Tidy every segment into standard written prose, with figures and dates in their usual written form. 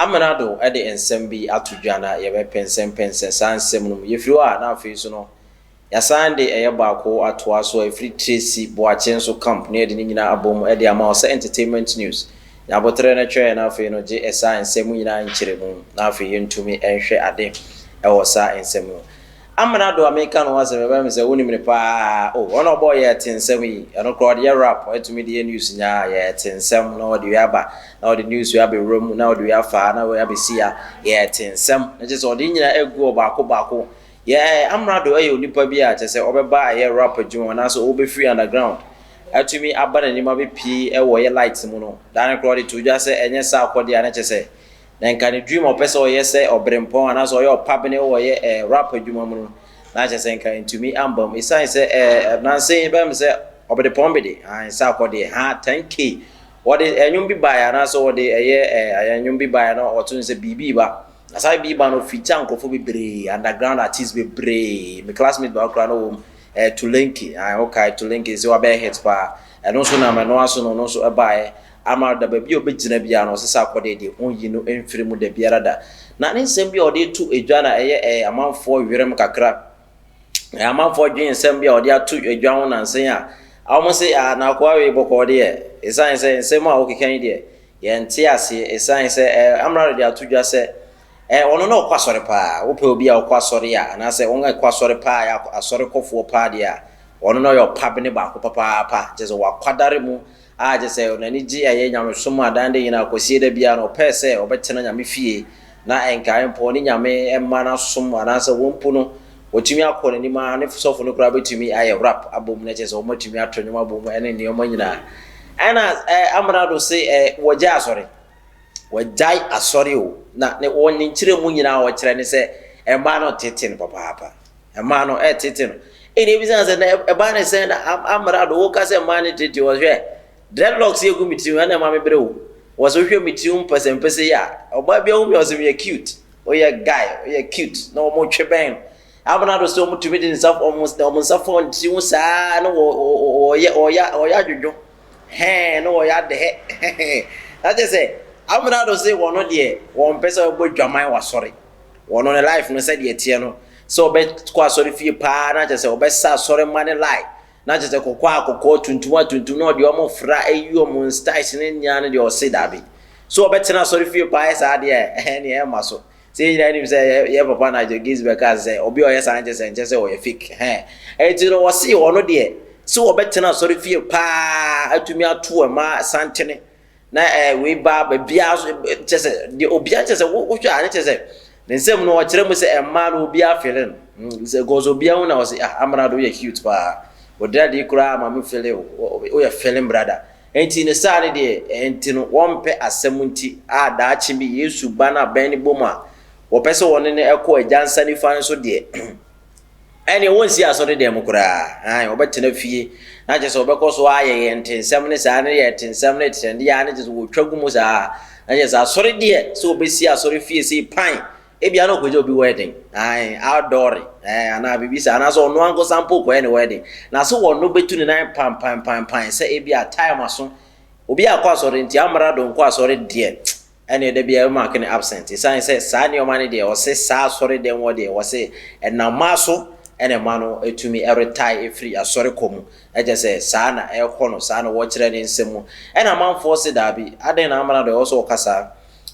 Amerado de nsɛm bi ato dwa na yɛbɛpɛnsɛmpɛnsɛ saa nsɛm no mu. Yɛfiri hɔ a, na afei nso no, yɛasan de ɛyɛ baako atoa so a ɛfiri Tracy Boakye nso camp na yɛde ne nyinaa abɔ mu de ama wo sɛ Entertainment News. Nya aboterɛ no twɛn na afei no gye saa nsɛm nyinaa nkyerɛmu na afei yɛntumi nhwɛ ade wɔ saa nsɛm no mu. Amena do a meka no ho asɛm ɛbɛyɛ me sɛ wonim no paa oh ɔno ɔbɔɔ yɛte nsɛm yi ɛno koraa ɔde yɛ rap ɛtumi de yɛ news nyaa yɛte nsɛm na ɔde wei aba na ɔde news wei abɛwura mu na ɔde wei afa ha na wei abɛsi ha yɛte nsɛm na kyerɛ sɛ ɔde nyinaa agu hɔ baako baako yɛ Amrado ɛyɛ onipa bi a kyerɛ sɛ ɔbɛba ɛyɛ rap adwuma anaasɛ ɔbɛfiri underground atumi aba n'anim abɛpie ɛwɔ yɛ light mu no daa no koraa ɔde to dwa sɛ ɛnyɛ saa akɔdeɛ a na kyerɛ sɛ Na nka ne dream a ɔpɛ sɛ ɔyɛ sɛ ɔberempɔn anaasɛ ɔyɛ ɔpabene wɔ yɛ eh, rap adwuma mu no, na kyerɛ sɛ nka ntumi amba mu. Esiane sɛ eh, nansa yi bɛyɛ me sɛ ɔbedepɔn bede, ah, nsa akɔdeɛ, ha, 10K. Wɔde ɛnwom bi baeɛ anaasɛ wɔde ɛyɛ eh, ɛnwom bi baeɛ na ɔto no sɛ biribi ba. Na saa biribi ba no feature nkurɔfoɔ bebree, underground artists bebree. Me classmate baako koraa na ɔwɔ mu, eh, Tulenki, ah, wokae Tulenki, sɛ wabɛyɛ hit paa. Ɛno nso nam ɛno aso no, ɔno nso ɛbaeɛ. Ama da baabi a ɔbɛgyina biara no, ɔsesa akɔdeɛ deɛ ɔnyi no mfiri mu da biara da. Na ne nsɛm bi a ɔde to dwa na ɛyɛ ɛɛ amanfoɔ werɛm kakra. Ɛɛ amanfoɔ dwen nsɛm bi a ɔde ato dwa ho nansa yi a, wɔn se ah na akoa wei bɔkɔɔ deɛ, ɛsiane sɛ nsɛm a ɔkeka yi deɛ, yɛnte aseɛ. Ɛsiane sɛ ɛɛ Amrado de ato dwa sɛ ɛɛ ɔno na ɔkɔ asɔre paa. Wopɛ obi a ɔkɔ asɔre a, anaasɛ wɔn a ɛkɔ asɔre paa, yɛ asɔrekɔfoɔ paa deɛ a, ɔno na ɔyɛ ɔpabene baako papaapa. Kyerɛ sɛ wakwadare mu a kyerɛ sɛ n'ani gye ɛyɛ nyamesom a dan de nyinaa kɔsie da biara no ɔpɛɛ sɛ ɔbɛtena Nyame fie na ɛnkae mpo ɔne Nyame mma no asom anaasɛ wɔn mpo no wɔtumi akɔ n'anim ara ne sɔfo no koraa bɛtumi ayɛ rap abom na kyerɛ sɛ wɔatumi ato nnwom abom ɛne nneɛma nyinaa ɛna ɛ amrado se ɛ wɔgyae asɔre wɔgyae asɔre o na ne wɔn ne nkyerɛ mu nyinaa wɔkyerɛ ne sɛ ɛmmaa no tete no papaapa. Mmaa no ɛtete no. Ɛna ebisa sɛ na ɛbaa ne sɛn na amra do woka sɛ mmaa no tete wɔ hwɛ dreadlocks yɛ gu me tirim ɛna ɛma me brɛ o. Wɔ sɛ wohwɛ me tirim mpɛsɛmpɛsɛ yi a ɔbaa bi ahu me ɔsɛ meyɛ cute. Woyɛ guy, woyɛ cute na wɔn twe bɛn no. Amra do sɛ wɔn tumi de nsa wɔn nsa fɔ wɔn tiri ho saa na wɔyɛ wɔyɛ wɔyɛ adwodwo. Hɛn na wɔyɛ adɛhɛ. Na kyerɛ sɛ amra do sɛ wɔn deɛ wɔn pɛ sɛ wɔbɔ dwaman wɔ asɔre. Ɔno ne life no sɛdeɛ ɛteɛ no, sɛ ɔbɛkɔ asɔre fie paa na kyerɛ sɛ ɔbɛsa asɔre mma ne lie, na kyerɛ sɛ kɔkɔɔ a kɔkɔɔ, tuntum a tuntum, na ɔde wɔn fra ayi wɔn styles ne nyinaa no deɛ ɔse daabi. So ɔbɛtena asɔre fie paa yɛ saa deɛ ɛneɛ ɛmma so. Sɛ yɛn nyinaa nim sɛ yɛ papa Nigel Gates bɛkaa sɛ obi a ɔyɛ saa nkyɛ sɛ nkyɛ sɛ ɔyɛ fake. Hɛn. Ɛnti no ɔse ɔno deɛ sɛ ɔbɛtena asɔre fie paa atumi ato ɛma santene na ɛɛ wei ba baabiara so kyɛ sɛ deɛ obiara kyɛ sɛ wohwɛ a ne kyɛ sɛ ne nsɛm no ɔkyerɛ mu sɛ mmaa no obiara fele no sɛ gɔs obiara hu na ɔsɛ ah amena do woyɛ cute paa ɔdira deɛ koraa ma me fele o woyɛ feeling brother nti ne saa ne deɛ nti no wɔmpɛ asɛm nti a daakye bi Yesu ba no abɛn ne bom a wɔpɛ sɛ wɔne no ɛkɔ agya nsa nifa no so deɛ. Ɛnneɛ wɔnsi asɔredan mu koraa, aane, wɔbɛtena fie, na kyerɛ sɛ wɔbɛkɔ so ayɛ yɛn nte nsɛm ne saa ne yɛ te nsɛm ne trɛnde ara ne kyerɛ sɛ wɔtwa gu mu saa, na kyerɛ sɛ asɔre deɛ sɛ wɔbɛsi asɔre fie sei pan, ebia na ɔkɔgya obi wedding, aane, outdoor, ɛɛ, anaa biribi saa, anaasɛ ɔno ankasa mpo kɔyɛ ne wedding, na sɛ wɔno bɛtu ne nan pan pan pan pan sɛ ebia time aso, obi akɔ asɔre nti amra do nkɔ asɔre deɛ, Ɛneɛ da biara mark no absent ɛsiane sɛ saa nneɛma no deɛ ɔse saa asɔre dɛm hɔ deɛ wɔse ɛnam mmaa so ɛna mma no ɛtumi ɛretae ɛfiri asɔre kɔ mu ɛkyɛ sɛ saa na ɛkɔ no saa na wɔkyerɛ ne nsɛm mu ɛna amanfoɔ se daabi adɛn na amana deɛ ɔwɔ sɛ ɔka saa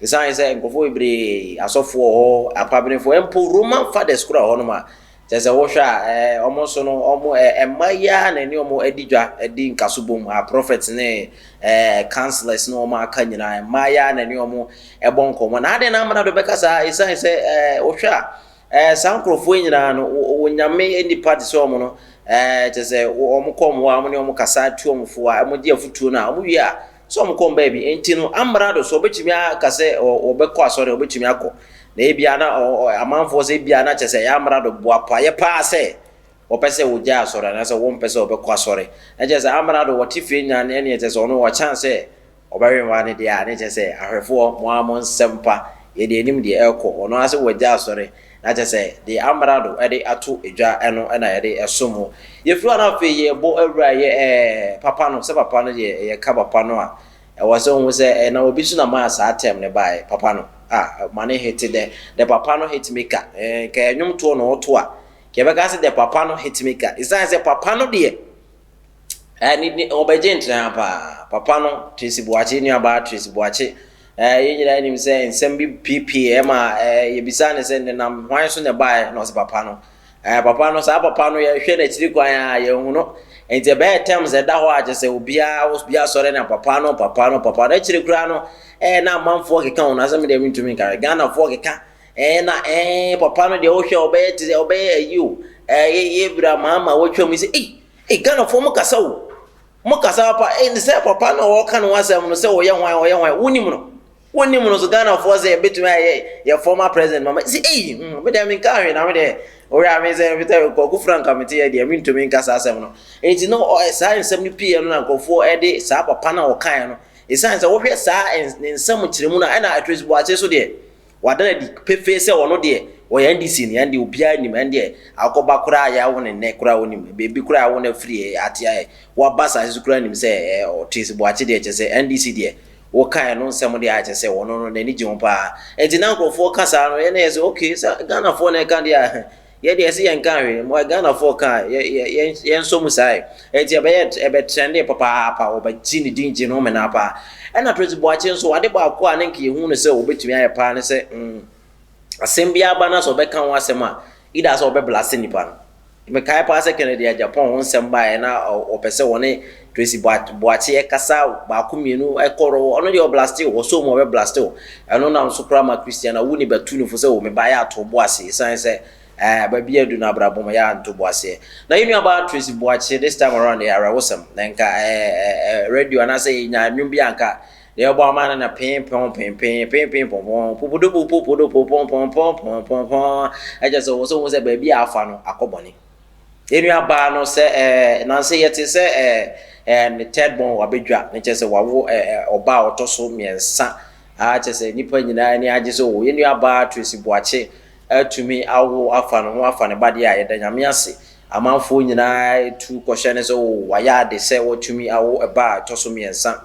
ɛsiane sɛ nkurɔfoɔ bebree asɔfoɔ hɔ apabenefoɔ mpo Roman fathers kora hɔ nom a Kyerɛ sɛ wohwɛ a, ɛɛ, wɔn nso no, wɔn, ɛɛ, mma yi ara na ɛne wɔn adi dwa, adi nkaso bom, a prophets ne ɛɛ, counselors ne wɔn a aka nyinaa, mmaa yi ara na ɛne wɔn ɛbɔ nkɔmmɔ. Na adɛn na amena do bɛka saa? Esiane sɛ, ɛɛ, wohwɛ a, ɛɛ, saa nkurɔfoɔ yi nyinaa no, wɔ nyame nnipa te sɛ wɔn no, ɛɛ, kyerɛ sɛ wɔn kɔ wɔn hɔ a, wɔn ne wɔn kasa, tu wɔn fo a, wɔgye afotuo no a, wɔn wie a, sɛ wɔn kɔn baabi. Enti no, amrado so ɔbɛtumi aka sɛ ɔbɛkɔ asɔre, ɔbɛtumi akɔ. Na ebia na amanfoɔ sɛ ebia na kyerɛ sɛ ɛyɛ amrado boapayɛ paa sɛ wɔpɛ sɛ wɔgyae asɔre anaasɛ wɔmpɛ sɛ wɔbɛkɔ asɔre. Na kyerɛ sɛ amrado wɔte fie nyinaa no ɛneɛ kyerɛ sɛ ɔno ɔkyan sɛ ɔbɛwe mmaa no deɛ a, ne kyerɛ sɛ ahwɛfoɔ mo ara mo nsɛm pa, yɛ deɛ anim deɛ ɛrekɔ. Ɔno ara sɛ wɔagyae asɔre. Na kyerɛ sɛ deɛ amrado de ato dwa no na yɛde som mo. Yɛfiri hɔ na afei yɛbɔ awura yɛ ɛɛ papa no, sɛ papa no deɛ yɛka papa no a, ɛwɔ sɛ wohu sɛ ɛnam obi so na maa saa term no baeɛ, papa no. Ah, ma ne hit dɛ the papa no hit maker. Ɛɛ nka ɛnwom toɔ na ɔto a, yɛbɛka sɛ the papa no hit maker. Ɛsiane sɛ papa no deɛ ɛɛ ne ɔbɛgye ntena paa. Papa no Tracy Boakye, nuabaa Tracy Boakye, yɛn nyinaa nim sɛ nsɛm bi piepie ɛma yɛbisa ne sɛ nenam hwan so na ɛbaeɛ, na ɔsɛ papa no. Papa no, saa papa no, yɛhwɛ n'akyiri kwan a yɛnhu no. Nti ɛbɛyɛ terms ɛda hɔ a kyerɛ sɛ obiara obiara sɔre na papa no, papa no, papa no akyiri koraa no, na amanfoɔ keka wɔn asɛm deɛ mentumi nka. Ghanafoɔ keka na papa no deɛ, wohwɛ ɔbɛyɛ te sɛ ɔbɛyɛ ayi o, yɛ yɛ maama wɔatwa mu sɛ ei ei, Ghanafoɔ mo kasa o, mo kasa papa. Sɛ papa no a wɔka no asɛm no sɛ ɔyɛ hwan, ɔyɛ hwan, wonim no, wonim no so. Ghanafoɔ sɛ yɛbɛtumi ayɛ yɛ former president mama sɛ ei, me deɛ menka hwee, na me deɛ ɔyɛ a me sɛ sɛ Kwaku Frank a mete yɛ deɛ, mentumi nka saa asɛm no. Nti no saa nsɛm no pii no na nkurɔfoɔ ɛde saa papa no a wɔkaeɛ no, ɛsiane sɛ wohwɛ saa ne nsɛm kyerɛ mu no a, ɛna Tracy Boakye so deɛ wada no adi pefee sɛ ɔno deɛ ɔyɛ NDC no. Ɛn deɛ obiara nim, ɛn deɛ akɔba koraa yɛawo ne nnɛ koraa onim beebi koraa awo no afiri ate ayɛ waba asase so koraa nim sɛ Tracy Boakye deɛ, kyerɛ sɛ NDC deɛ wɔkae no nsɛm deɛ akyɛ sɛ ɔno no n'ani gye ho paa. Nti na nkurɔfoɔ ka saa no, yɛn yɛ sɛ okay, sɛ Ghanafoɔ na ɛka deɛ a, yɛ deɛ ɛsɛ yɛn ka hwee mo Ghanafoɔ ka yɛ yɛ yɛn nso mu saa yɛ. Nti ɛbɛyɛ ɛbɛtrɛnde papaapa, wɔbɛgye ne din gye no mena paa. Ɛna Tracy Boakye nso, ade baako a ne nka yɛhu no sɛ wɔbɛtumi ayɛ paa ne sɛ asɛm bi aba na sɛ ɔbɛka ho asɛm a, ida sɛ ɔbɛblase nipa no. Mekae paa sɛ Kennedy Agyapong ho nsɛm baeɛ na ɔpɛ sɛ wɔne Tracy Boakye ɛkasa baako mmienu ɛkɔrɔ, ɔno deɛ ɔblaste o, ɔsɔ mu ɔbɛblaste o. Ɛno nam so koraa ma Christian awu ne bɛtu no fo sɛ o meba yɛ ato bo ase, ɛsiane sɛ baabi adu no abrabɔ mu yɛ anto bo aseɛ. Na yɛn nuabaa Tracy Boakye, this time around yɛ awerɛhosɛm na nka radio anaasɛ yɛnya nnwom bi anka deɛ ɛbɔ ama no na pin pɔn pin pin pin pin pɔn pɔn popodopo popodopo pɔn pɔn pɔn pɔn pɔn pɔn. Ɛkyɛ sɛ wɔ sɛ wɔn sɛ baabi a afa no akɔ bɔne. Yɛn nuabaa no sɛ nansi yɛte sɛ ɛɛ ɛɛ ne third born wabɛdwa ne kyɛ sɛ wawo ɔbaa a ɔtɔ so mmiɛnsa a, kyɛ sɛ nipa nyinaa ani agye sɛ o yɛn nuabaa Tracy Boakye atumi awo afa ne ho afa ne ba deɛ a, yɛda Nyame ase. Amanfoɔ nyinaa tu kɔhyɛ ne sɛ o wayɛ ade sɛ watumi awo ɛba a ɛtɔ so mmiɛnsa.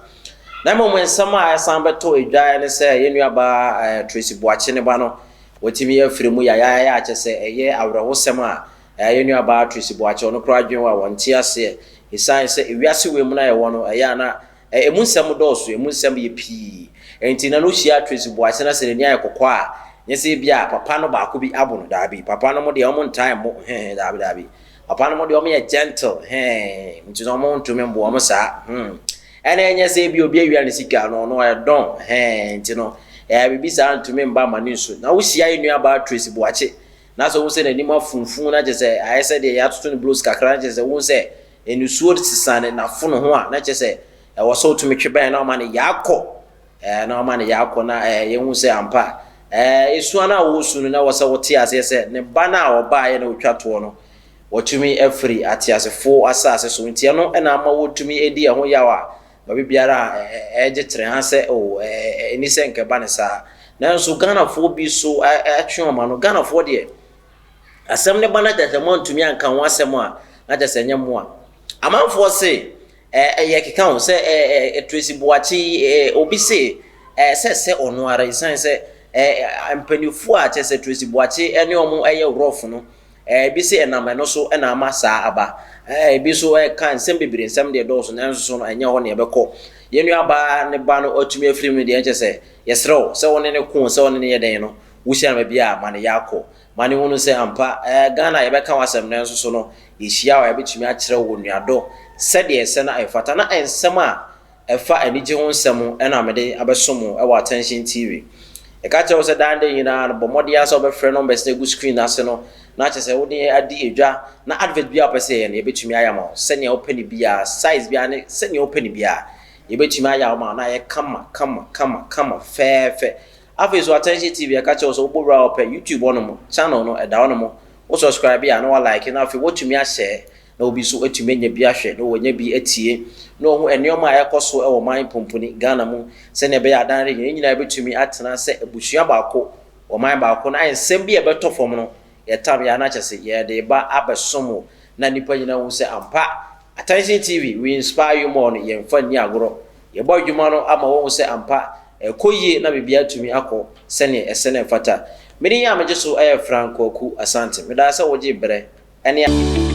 Na mmom nsɛm a ɛsan bɛtɔ edwa ne sɛ yɛn nuabaa Tracy Boakye ne ba no watumi afiri mu yayaaya, akyɛ sɛ ɛyɛ awerɛhosɛm a yɛn nuabaa Tracy Boakye ɔno koraa adwene wɔ a wɔnte aseɛ, ɛsiane sɛ ewiase wei mu no a yɛwɔ no, ɛyɛ a na emu nsɛm dɔɔso, emu nsɛm yɛ pii. Nti na no hyia Tracy Boakye na sɛ n'ani ayɛ kɔkɔɔ a, nyɛ sɛ ebi a papa no baako bi abo no. Daabi, papa no mo deɛ ɔmo ntaa mmo hɛn, daabi daabi, papa no mo deɛ ɔmo yɛ gentle hɛn, nti na ɔmo ntumi mbo ɔmo saa. Ɛna ɛnyɛ sɛ ebi obi awia ne sika no, ɔno ɔyɛ dɔn hɛn, nti no biribi saa ntumi mba ama ne nsu. Na wohyia yɛn nuabaa Tracy Boakye na sɛ wohu sɛ n'anim afunfun na kyerɛ sɛ ayɛ sɛ deɛ yɛatoto no blows kakra, na kyerɛ sɛ wohu sɛ nsuo sesa ne n'afono ho a, na kyerɛ sɛ ɛwɔ sɛ wotumi twe bɛn na ɔma no yaakɔ na ɔma no yaakɔ na yɛhu sɛ ampa esua no a wɔresu no, na wɔ sɛ wote aseɛ sɛ ne ba no a ɔbaeɛ na ɔtwa toɔ no wɔtumi afiri ateasefoɔ asase so. Nti ɛno na ama wɔtumi adi ɛho yaw a baabi biara a ɛgye tere ha sɛ o ɛni sɛ nkɛba ne saa. Nanso Ghanafoɔ bi so atwe wɔn ano. Ghanafoɔ deɛ, asɛm ne ba no kyerɛ sɛ moantumi anka ho asɛm a, na kyerɛ sɛ ɛnyɛ mmoa. Amanfoɔ se ɛyɛ keka ho sɛ Tracy Boakye yi, obi se sɛ ɔno ara, ɛsiane sɛ mpanimfoɔ a kyerɛ sɛ Tracy Boakye ne wɔn ɛyɛ rough no, ebi sɛ ɛnam ɛno so ɛna ama saa aba. Ebi nso ɛka nsɛm bebree, nsɛm deɛ dɔɔso, nanso so no ɛnyɛ hɔ na yɛbɛkɔ. Yɛn nuabaa ne ba no atumi afiri mu deɛ, ɛnkyɛ sɛ yɛsrɛ wo sɛ wɔne ne ko, sɛ wɔne ne yɛ dɛn no, wohyia no baabi a, ma ne yɛ akɔ ma ne hunu sɛ ampa Ghana yɛbɛka w'asɛm. Nanso so no yɛhyia a, yɛbɛtumi akyerɛ wo nnuadɔ sɛdeɛ ɛsɛ na ɛfata. Na nsɛm a ɛfa anigye ho nsɛm ɛna mede abɛso mo ɛwɔ Attention TV. Ɛka kyerɛ wo sɛ daa de nyinaa no, bɔ mmɔden ara sɛ wobɛfrɛ numbers no egu screen ase no, na kyerɛ sɛ wode adi edwa na advert bi a wopɛ sɛ yɛyɛ no, yɛbɛtumi ayɛ ama wo sɛnea wopɛ no biara, size biara ne sɛnea wopɛ no biara, yɛbɛtumi ayɛ ama wo na ayɛ kama kama kama kama fɛɛfɛ. Afei so Attention TV, ɛka kyerɛ wo sɛ wobɔ wura a wɔpɛ YouTube hɔnom, channel no ɛda hɔnom, wo subscribe a na wa like, na afei woatumi ahyɛ na obi nso atumi anya bi ahwɛ na wanya bi atie na ɔhu nneɛma a ɛkɔ so wɔ man pomponi Ghana mu, sɛnea ɛbɛyɛ adan de yɛn nyinaa bɛtumi atena sɛ abusua baako wɔ man baako, na nsɛm bi a ɛbɛtɔ fam no, yɛtam yɛn anakyɛ sɛ yɛde ba abɛsom wo na nnipa nyinaa hu sɛ ampa Attention TV, we inspire you more no, yɛmfa nni agorɔ. Yɛbɔ adwuma no ama wɔhu sɛ ampa. ɛkɔ yie na biribiara atumi akɔ sɛdeɛ ɛsɛ na ɛfata. Me din a megye so yɛ Frank Kwaku Asante. Medaa sɛ wogyee berɛ ne.